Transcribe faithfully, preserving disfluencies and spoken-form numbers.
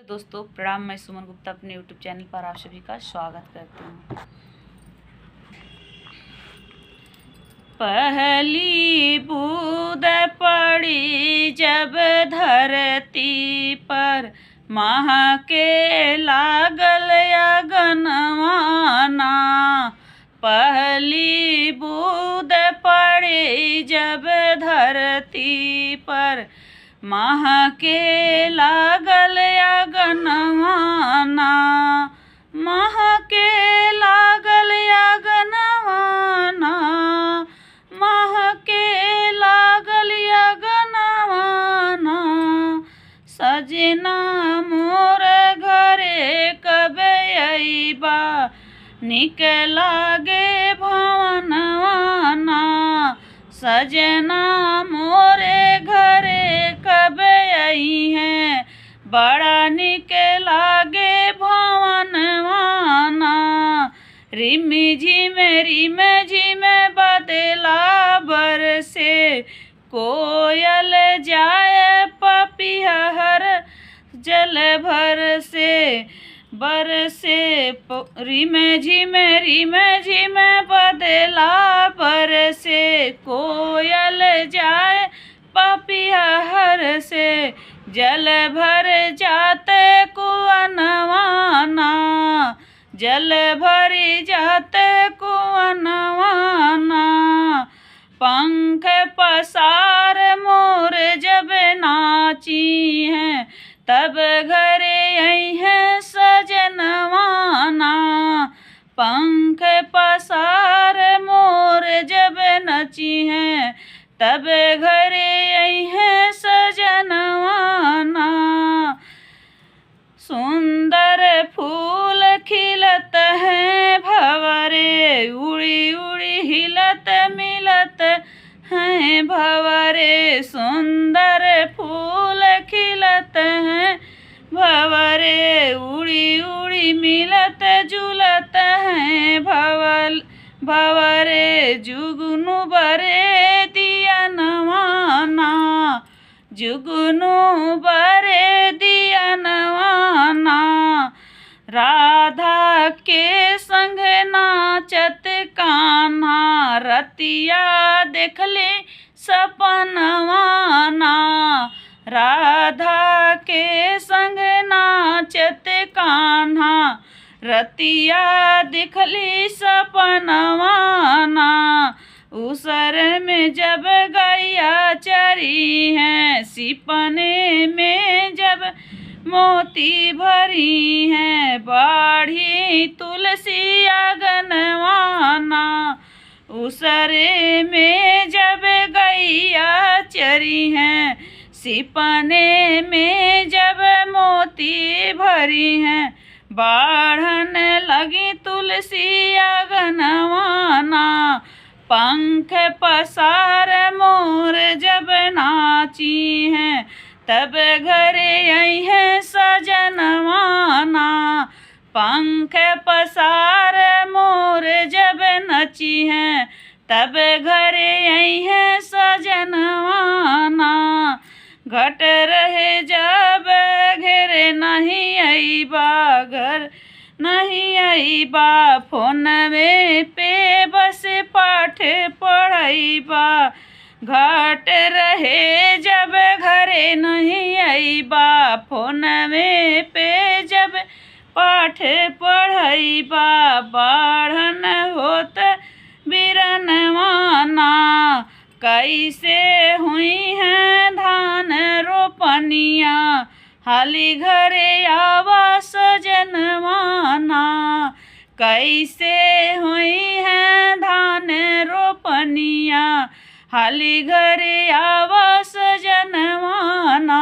दोस्तों प्रणाम, मैं सुमन गुप्ता अपने YouTube चैनल पर आप सभी का स्वागत करती हूँ। पहली बूंद पड़ी जब धरती पर, महके लागल अगनवाना। पहली बूंद पड़ी जब धरती पर, महके लागल अगनवाना। महके लागल अगनवाना, महके लागल अगनवाना। सजना मोर घरे कब अइबा, निक लागे भवनवाना। सजना मोरे घरे कब अइहें, बड़ा निक लागे भवनवाना। रिम झिम रिम झिम बदला बरसे, कोयल जाए पपिहर जल भर से। बरसे प-, रिम झिम रिम झिम बदला बरसे, कोयल जाए पपिहर से। जल भर जात कुअनवाना, जल भरि जात कुअनवाना। पंख पसार मोर जब नाचिहें, तब घरे अइहें सजनवाना। पंख पसार मोर जब नचिहें, तब घरे अइहें सजनवाना। सुंदर फूल खिलत हैं भंवरे, उड़ी उड़ी हिलत मिलत हैं भंवरे। सुंदर फूल खिलत हैं भंवरे, उड़ी उड़ी मिलत जुलत हैं भंवर, भंवरे। जुगनू बरे दियनवाना, जुगनू बरे दियनवाना। राधा के संग नाचत कान्हा, रतिया देखली सपनवाना। राधा के संग नाचत कान्हा, रतिया देखली सपनवाना। उसर में जब गइया चरिहें, सिपने में जब मोती भरिहें, बाढ़ी तुलसी अगनवाना। उसरे में जब गइया चरिहें, सिपने में जब मोती भरिहें, बाढ़न लगी तुलसी अगनवाना। पंख पसार मोर जब नाचिहें, तब घरे अइहें सजनवाना। पंख पसार मोर जब नचिहें, तब घरे अइहें सजनवाना। घट रहे जब घरे नहीं अइबा, घर नहीं अइबा, फोनवे पे बस पाठ पढ़इबा। घट रहे जब घरे नहीं अइबा, फोनवे पे जब पाठ पढ़इबा। बाढ़न होत बिरनवाना, कइसे हुइहें धान रोपनिया, हाली घरे आवा सजनवाना। कइसे हुइहें धान रोपनिया, हाली घरे आवा सजनवाना।